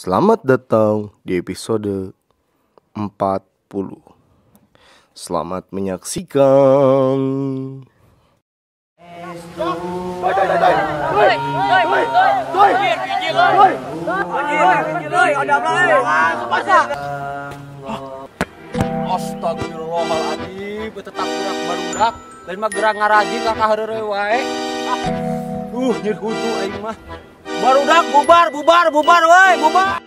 Selamat datang di episode 40. Selamat menyaksikan. Astagfirullahaladzim, tetap gerak barudak, lain mah gerak ngarajin ka kaheureuy wae. Nyeur hutu aing mah. Barudak bubar bubar bubar woi, bubar.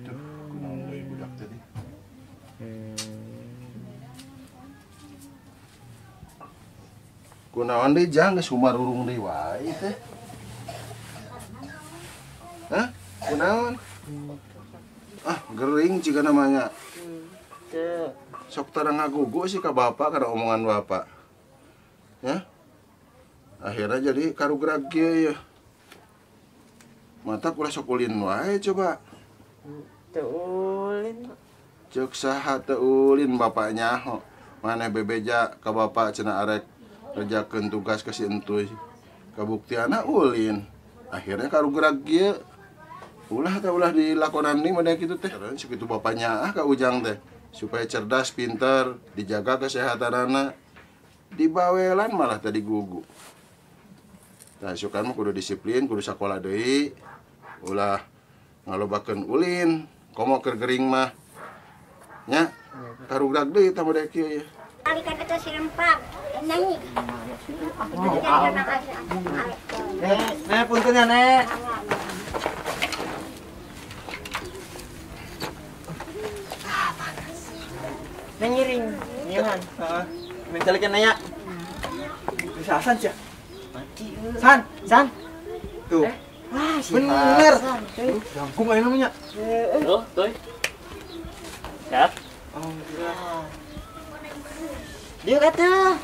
Tuh, kunaon deui budak tadi. Kunaon deui jang geus humarurung deui wae teh. Hah? Kunaon? Ah, gering jika namanya. Sok tara ngagugu sih ka bapak kada omongan bapak. Ya. Akhirnya jadi karugrag kieu ya. Mata ulah sok ulin wae coba. Teu ulin. Ceuk saha teu ulin bapaknya ho. Maneh bebeja ka bapak cenah arek kerjakeun tugas ka si entuy. Kabuktianna ulin. Akhirnya karugrag kieu. Ulah teh ulah dilakonan nih mana kitu teh. Sakitu bapaknya ah ka Ujang teh. Supaya cerdas, pintar, dijaga kesehatan anak. Dibawelan malah tadi gugu. Nah, sukan mah kudu disiplin, kudu sakola deui. Ulah ngalobakeun ulin, komo keur gering mah. Nya, karugrag deui tah model kieu ya. Kalikan eta si rempang, nyanyi. Nek, punten ya, Nek. Ngiring, nyiuhan. Heeh. Mencalikan nanya. Bisa Hasan sih. Mati. San, San. Tuh. Wah, si bener. Jangkung aja namanya. Tuh, tuh. Sehat? Alhamdulillah. Dia kata.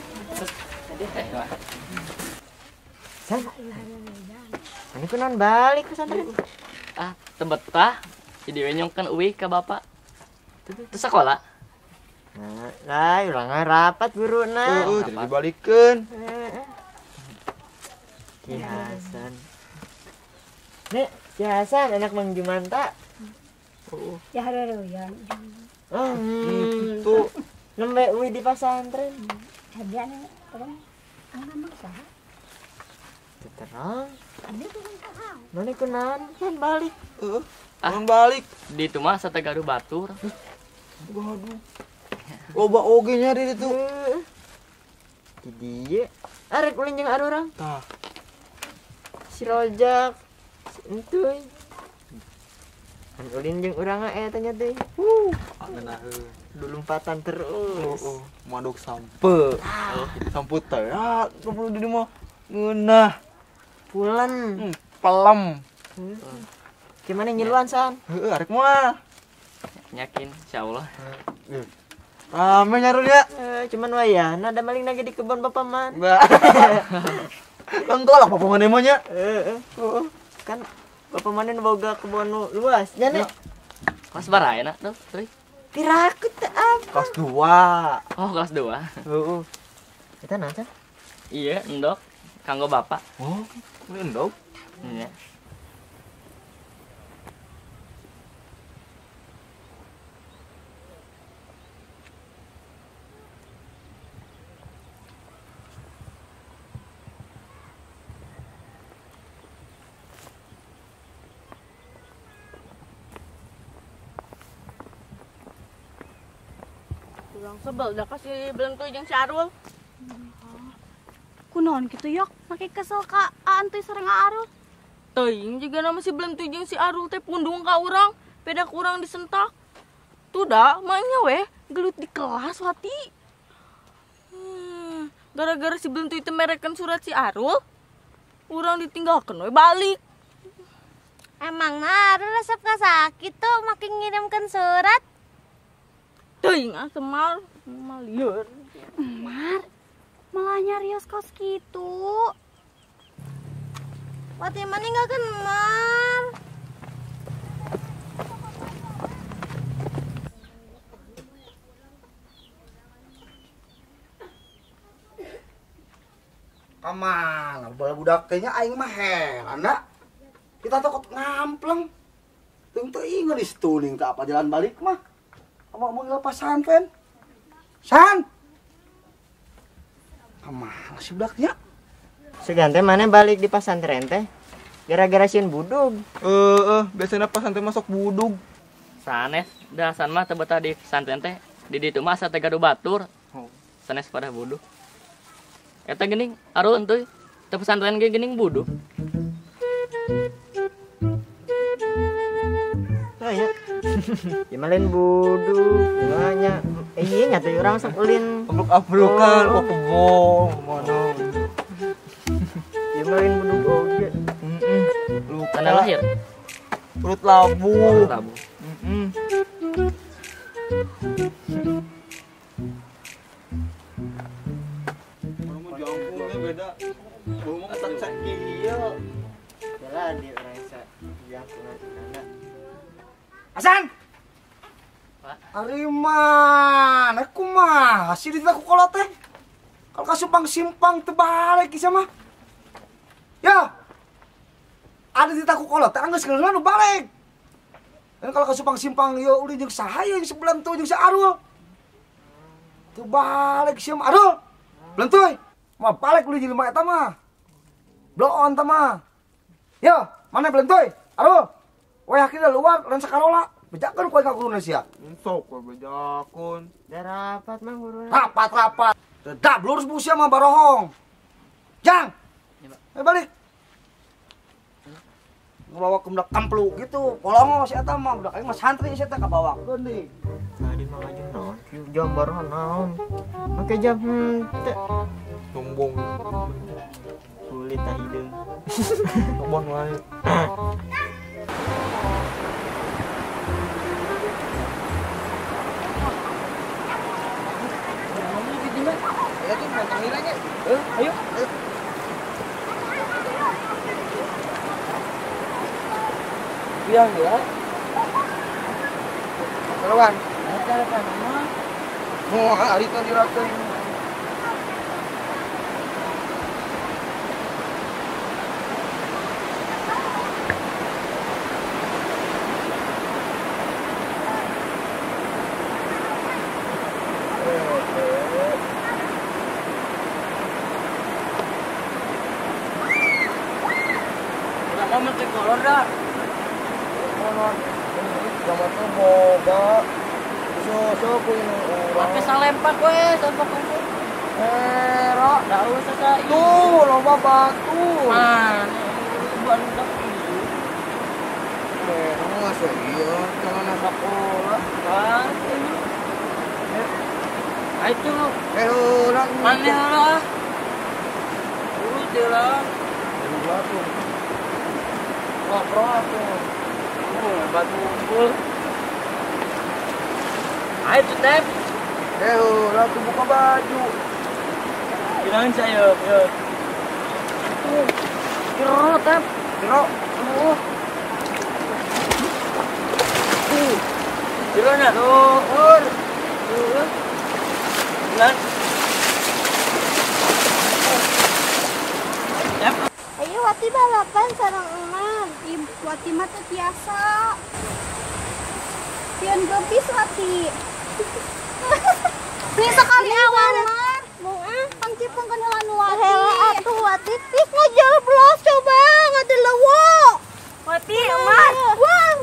San. Ini kunaon balik pesantren? Ah, tebetah. Jadi we nyongkeun uih ka bapak. Terus sekolah. Nah, lah, urang rapat guruna. Heeh, jadi dibalikeun. Ki Hasan. Nek, si Hasan anak Mang Jumanta. Heeh. Ya hareureuyan. Tuh, nembe uih di pesantren. Hadiah tolong angkat saha? Teu terang. Abdi turun terang. Mane kunaon kan balik. Heeh. Ah, balik. Di itu mah sategaduh batur. Waduh. Loba oge nya di ditu. Di dieu arek ulin jeung arurang. Tah. Si Rojak, si Entuy. Kan ulin jeung urang eta nya teh. Ngeunaheun. Dulumpatan terus. Heeh, madog sampe. Sampe teh ya, kumpul di dieu mah ngeunah. Pulen. Pelem. Gimana nyiluan, San? Heeh, arek moal. Yakin, insyaallah. Rame nyarul ya. Cuman wayahna ada maling lagi di kebun Bapak Man. Mbak. Engko lah Bapak Man emang nya. Heeh. Kan Bapak Man boga kebun luas nya, Nek. Kelas baraha enak tuh, Tri? Tirakut teh apa? Kelas 2. Oh, kelas 2. Heeh. Eta naon, San? Iya, endok kanggo bapak. Oh, ini endok? Iya. Urang sebel dah kasih belentuy jeung si Arul. Kunaon kitu yok, make kesel ka Aantuy sareng Arul. Teuing juga nama si belentuy jeung si Arul teh pundung ka urang, beda ku urang disentak. Tuh dah, maenya weh gelut di kelas Wati. Gara-gara si belentuy teh merekeun surat si Arul, urang ditinggalkeun we balik. Emang Arul resep ka sakit tuh make ngirimkeun surat. Teuing ah semar, malieur. Mar, malah nyarios kos kitu. Wati mah ninggalkeun Mar. Kamana bala budak teh nya aing mah heran da. Kita takut ngampleng. Teu teu ingelis tuning teh apa jalan balik mah. Kamu mau lepas santen. San. Kamana si budaknya? Sugan teh mana balik di pasantren teh? Gara-gara sieun budug. Heeh, biasana pasantren masuk budug. Sanes, da san mah teu betah di pesantren teh. Di ditu mah asa teh gaduh batur. Sanes pada budug. Eta geuning Arul entuy teu pesantren ge geuning budug. Oh ya. Ya mah lain budug, nya. Iya nya teh urang sok ulin. Abruk-abrukan kok kebong mana. Ya mah lain budug oge. Heeh. Luka. Tanda lahir. Perut labu. Perut labu. Heeh. Orang mah jangkungnya beda. Ngomong sak kieu. Jalan di urang sa jangkungan urangna. Hasan. Pak. Ari mana kumaha sih di ku kolot teh? Kalau ka simpang-simpang teu balik ieu mah. Ya. Ada di ku kolot teh anggeus geus nu balik. Dan kalau ka simpang-simpang ieu ulin jeung saha ieu jeung sebelah tuh jeung si Arul. Teu balik sia mah Arul. Belentuy. Mah balik ulin jelema eta mah. Bloon teh mah. Yo, mana belentuy? Arul. Weh akhirnya luar lain sakarola. Bejakeun ku aing ka guruna sia. Sok we bejakeun. Da rapat mah guruna. Rapat-rapat. Redap lurus bu sia mah barohong. Jang. Ya, Pak. Ayo balik. Ngabawa ke budak kamplu gitu. Polongo si eta mah budak aing mah santri si eta kabawakeun deui. Tadi mah ngajeng naon? Kieu jam barohong naon? Make jam henteu. Sombong. Kulit tah hideung. Kebon wae. Ayo. Biang ya. Kawan. Ada mah. Mau hari tadi rakeun. Mau make kolor dah. Kolor. Gambar tuh boga. Susu ku urang. Make salempak we, salempak kumpul. Era, da usah sa. Tuh, loba batu. Man, baru dak ieu. Eh, masa iya celana sakola. Kan. Ayo tuh. Urang. Mana lah? Urut deh lah. Batu. Ngobrol tuh. Batu unggul. Ayo tuh tep. Udah tuh buka baju. Bilangin saya, ya. Tuh. Jero tep. Jero. Tuh. Tuh. Jero na tuh. Ur. Tuh. Bilang. Tep. Ayo Wati balapan sareng emak. Wati mah teu tiasa. Sieun gebis Wati. Nih sekali awan mah. Mau ah pangcipengkeun heula nu Wati. Heula atuh Wati. Ih ngajelblos coba ngadelewo. Wati emas. Wah.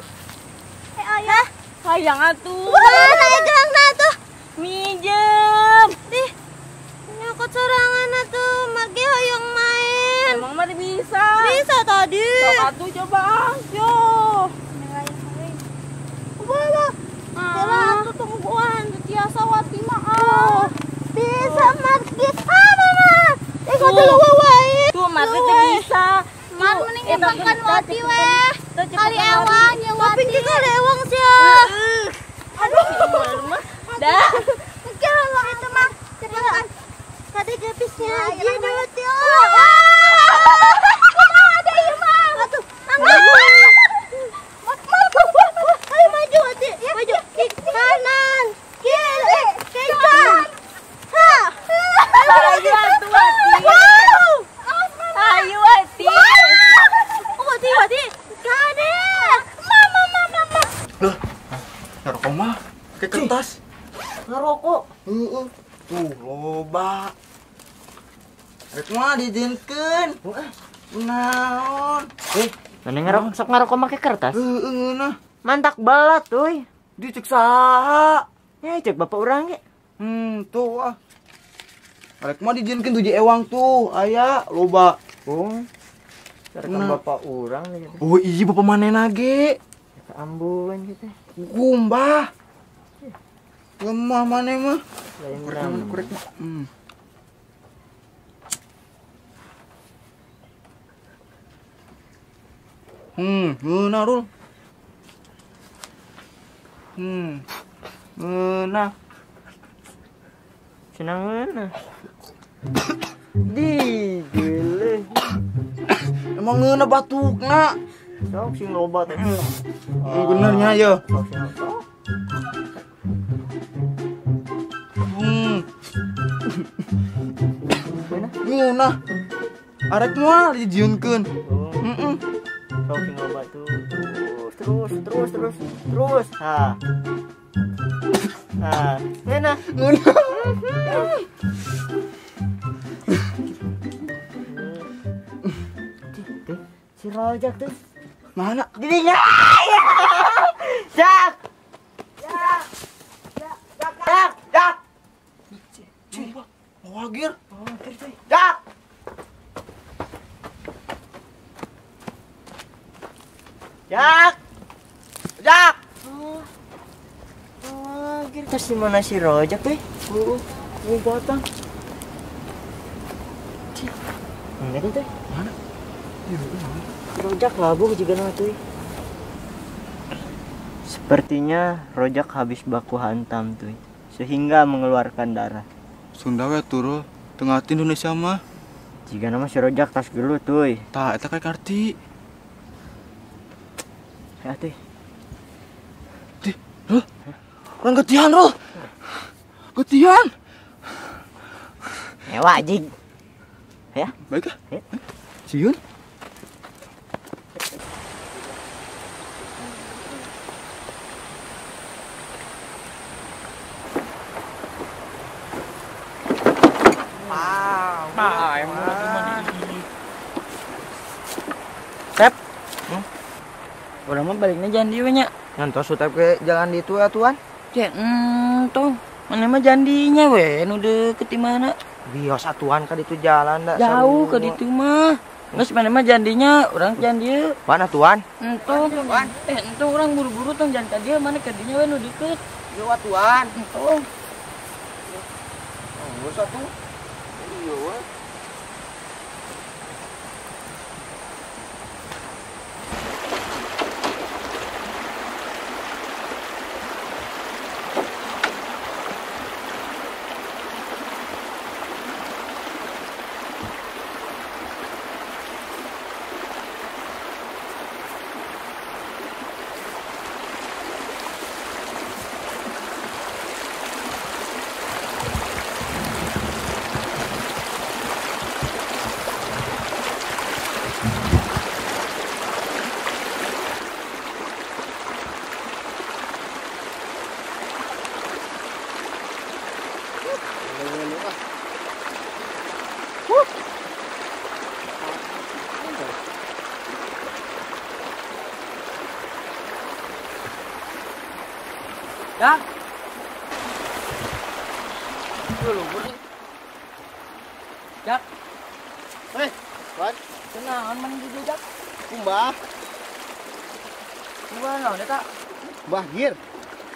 Eh ayah. Hayang atuh. Wah, naik gerangna atuh. Minjem. Ih. Nyokot sorangan atuh, margi hoyong main. Emang mah bisa. Bisa tadi. Sok atuh coba. Yo. Wah, wah. Atuh tungguan. Tiasa Wati mah ah. Bisa margi. Ah, mama. Eh, ngadeleuwo wae. Tuh margi teh bisa. Mar mending nyepengkeun Wati weh. Kali ewang ye Wati. Tapi kali ewang sia. Aduh. Dah. Oke, itu mah. Cepetan. Kade gepisnya aja dulu Tio. Kumaha ada ieu mah. Atuh, mangga. Ayo maju Wati, maju. Kanan, kiri, kencang. Ha. Lagi atuh Wati. Wow. Heeh. Tuh loba. Rek mah dijieunkeun. Heeh. Naon? Mana ngerokok sok ngerokok make kertas? Heeh ngeunah. Mantak balat euy. Dicek saha? Ya cek bapak urang ge. Tuh ah. Rek mah dijieunkeun tuh ewang tuh, aya loba. Oh. Rekam bapak urang gitu. Oh iya bapak manehna ge. Ambun gitu. Kumbah. Lemah maneh mah. Korek mah. Ngeunah Rul. Ngeunah. Cenah ngeunah. Di geuleuh. Emang ngeunah batukna. Sok sing loba teh. Benernya ya. Ngeunah. Arek moal dijieunkeun. Heeh. Sok sing loba tuh. Terus. Ha. Ha, ngeunah. Ngeunah. Si Rojak tuh. Mana? Didinya. Jak. Jak. Jak. Jak. Wagir. Jak. Jak. Jak. Wagir terus di mana si Rojak tuh? Ngumpatan. Enggak tuh. Mana? Rojak labuh juga nama tuh. Sepertinya Rojak habis baku hantam tuh, sehingga mengeluarkan darah. Sunda we turul, tengah Indonesia mah. Jika nama si Rojak tas gelut tuh. Tah eta kayak karti. Ya tuh. Tih, Rul. Urang getihan, Rul. Getihan. Ewa jig. Ya. Baik ah. Ya. Sieun. Sep. Urang mah baliknya jangan dieu nya. Ngantos utep ke jalan ditu atuan. Cek entong. Mana mah jandinya we nu deukeut di mana? Bios atuan ka ditu jalan da. Jauh ka ditu mah. Geus mana mah jandinya urang jangan dieu. Mana tuan? Entong. Entong urang buru-buru tong jangan ka dieu mana ka dinya we nu deukeut. Ieu atuan. Entong. Oh, geus atuh. Iya we. Jak. Jak. Hei, Wan. Kenaon mana di Jak? Kumbah. Kumbah naon eta? Mbah gir.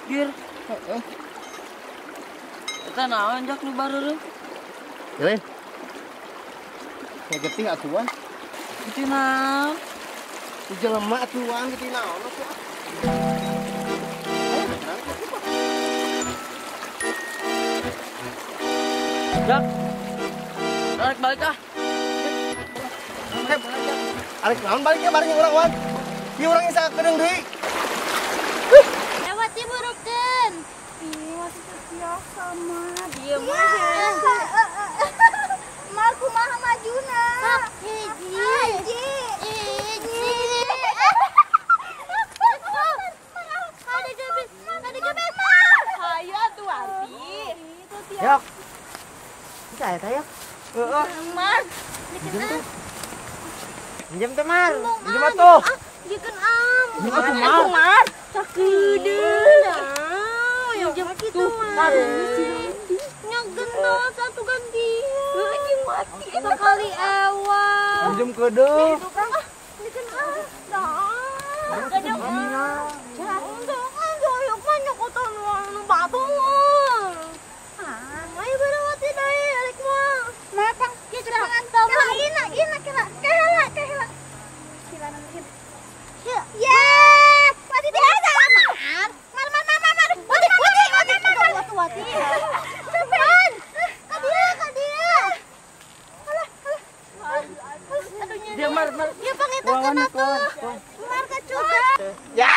Gir. Heeh. Eta naon Jak nu bareureum? Lain. Kayak getih atuan. Getih naon? Di jelema atuan getih naon atuh. Jak. Tarik balik ah. Arek naon baliknya bareng urang Wan. Ieu urang isa kedeung deui. Lewat diburukeun. Ih, masih biasa mah. Dieu mah. Mah kumaha majuna? Sok hiji. Hiji. Ada gebet, ada gebet. Hayu atuh Wati. Itu tah eta ya. Heeh. Mar. Pinjam teh Mar. Pinjam atuh. Jikeun am. Pinjam atuh Mar. Sakedeung. Pinjam kitu Mar. Nyagentos atuh ganti. Heuh jeung mati sekali ewa. Pinjam kedeung. Jikeun ah. Dah. Kedeung. Jangan doyok mah nyokotan nu batur. Ah, ayo barawati deui arek mah. Mah pang kieu cepengan tau mah. Ina ina kira kaheula kaheula. Sila mungkin. Ya. Wati tiasa Mar. Mar mar mar mar. Wati wati wati wati wati. Cepetan. Ka dieu ka dieu. Alah alah. Aduh nya. Dia Mar mar. Ya pangitakeun atuh. Mar kacuga. Ya.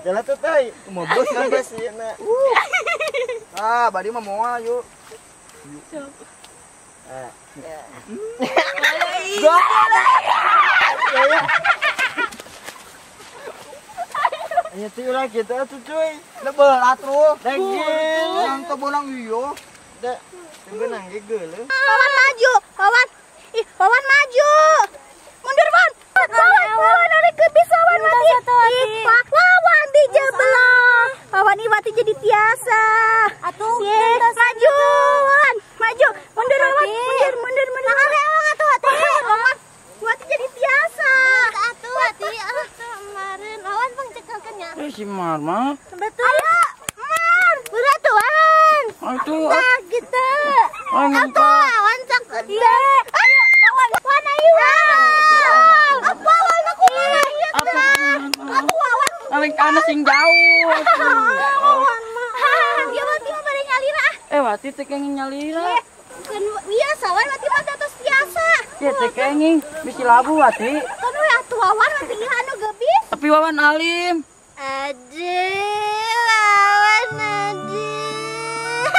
Jalan tuh teh. Mau bos kan bos ieu na. Ah, badi mah moal yuk. Ah. Ya tuh lah kita tuh cuy. Lebel atuh. Daging. Yang teu beunang ieu. Da, teu beunang ge geuleuh. Wawan maju, Wawan. Ih, Wawan maju. Mundur, Wan. Wawan, Wawan arek kebis Wawan mati. Ih, Wawan di jebelah. Wawan Iwati jadi tiasa. Atuh, maju, Wawan. Maju. Mundur, Wawan. Mundur, mundur, mundur. Nah, atuh Wati. Wawan, Wati jadi tiasa. Atuh Wati, atuh kemarin Wawan pangcekelkeun nya. Eh si Mar mah. Betul. Ayo, Mar. Berat tuh, Wan. Atuh. Tah gitu. Atuh, Wawan cak. Iya. Ayo, Wawan. Wan ayo, Wan. Apa Wawan aku mana ieu teh? Atuh Wawan. Paling kana sing jauh. Wawan mah. Ya Wati mah bade nyalira. Eh Wati teh kenging nyalira. Bukan biasa Wan, Wati mah tos biasa. Ya teh kenging bisi labu Wati. Kan we atuh Wawan Wati ieu anu gebis. Tapi Wawan alim. Aduh, Wawan aduh.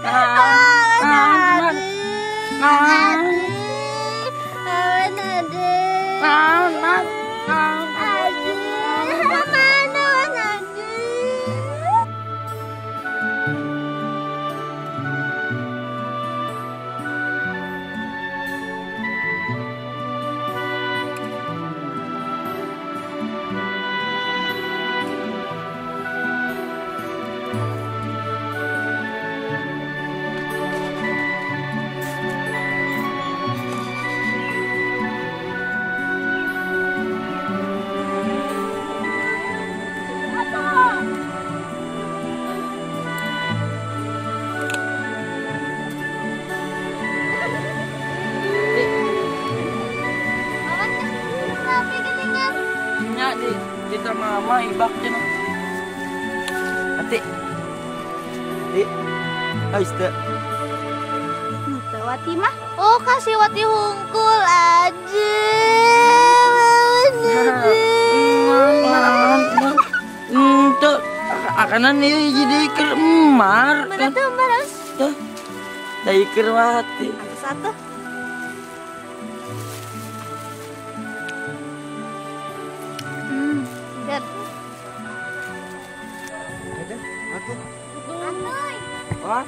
Wawan aduh. Wawan aduh. Aduh. Mana Wan aduh. Wawan rapi geningan. Nya di di mama ibak cenah. Ati. Di. Ais teh. Henteu Wati mah. Oh, kasih Wati hungkul aja. Henteu akanan ieu jadi keur Mar. Mana tuh Maras? Tuh. Da keur Wati. Satu. Segar. Atuh. Atuy. Wah.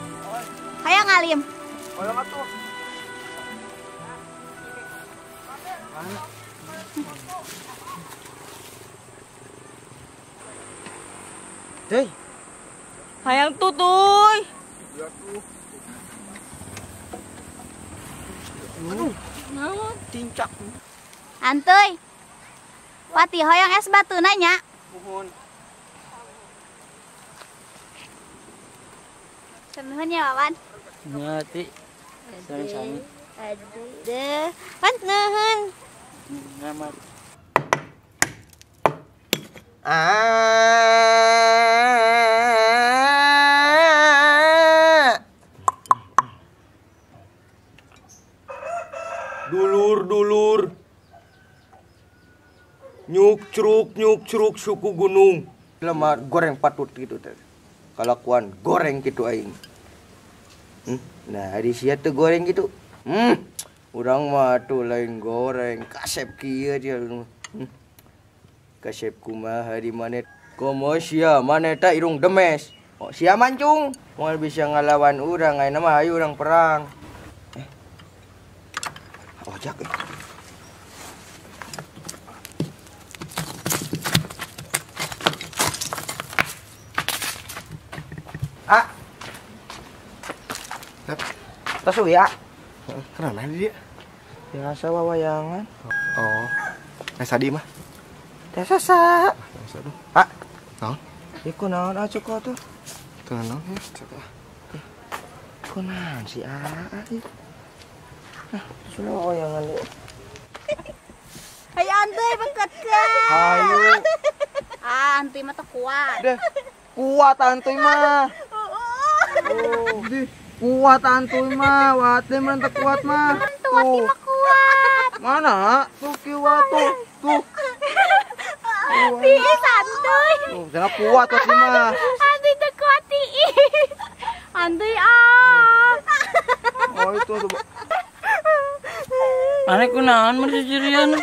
Hayang ngalim. Hoyong atuh. Teh. Hayang tutuy. Aduh, naon tincak. Antuy. Wati hoyong es batuna nya. Nuhun. Nuhun ya Wawan. Nya Ti. Sami-sami. Aduh, Wan nuhun. Nya Mar. Dulur-dulur. Nyuk ceruk nyuk ceruk suku gunung. Lemar goreng patut gitu teh. Kalakuan goreng gitu aing. Nah, di sia teu goreng gitu. Urang mah tuh lain goreng, kasep kieu dia. Kasep kumaha di maneh? Komo sia maneh teh irung demes. Oh, sia mancung. Moal bisa ngalawan urang ayeuna mah hayu urang perang. Ojak. Ah. Tos ya. Kenapa dia? Biasa wawayangan. Oh. Sadi mah. Teh sasa. Ah. Naon? Iku naon atuh kok tuh? Teu naon ya, cek ah. Kunaon si Aa ieu? Nah, sudah wawayangan deui. Hayu antuy bengketkeun. Hayu. Ah, antuy mah teu kuat. Deh, kuat antuy mah. Oh, kuat antuy mah, wate mah teu kuat mah. Tuh mah kuat. Mana? Tuh kieu tuh. Tuh. Tiis antuy. Tuh, jangan kuat wate mah. Antuy teu kuat tiis. Antuy ah. Oh, itu tuh. Ane kunaon mah sisirian.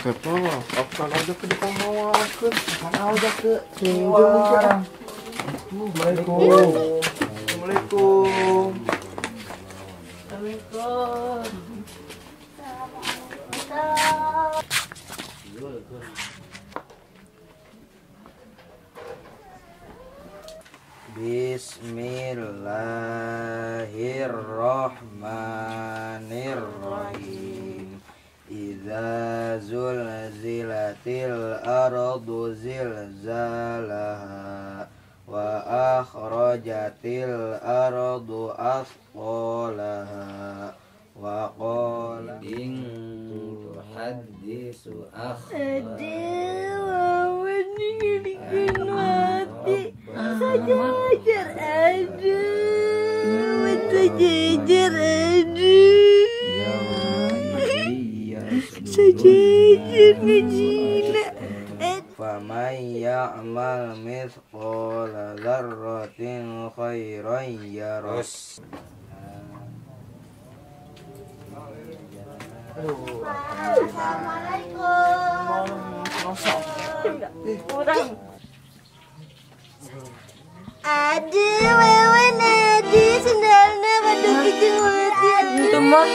Assalamualaikum. Assalamualaikum. Assalamualaikum. Bismillahirrahmanirrahim. Idza zulzilatil ardu zilzalaha wa akhrajatil ardu athqalaha wa qala in tuhaddisu akhbar. Aduh, mama ngerikan mati. Sajajar aduh, sajajar aduh. Sajajar ngejina. Faman ya'mal mithqala dzarratin khairan yarah. Assalamualaikum. Kurang. Aduh, wewen aduh, sendalna waduh kijing mati. Itu mah,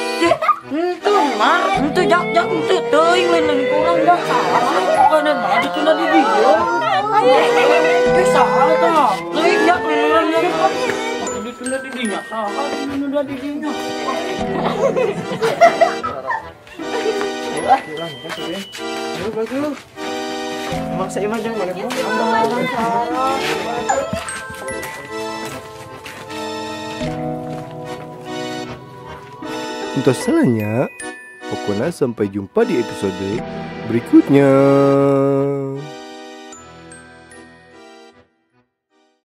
itu mar, itu jak jak itu teuing lain kurang dah salah. Bukan mah ditunda di dia. Eh salah tah. Teuing jak lain urang jak. Ditunda di dinya salah, ditunda di dinya. Ayo balik dulu. Emang saya mah jangan balik. Untuk salahnya, pokoknya sampai jumpa di episode berikutnya.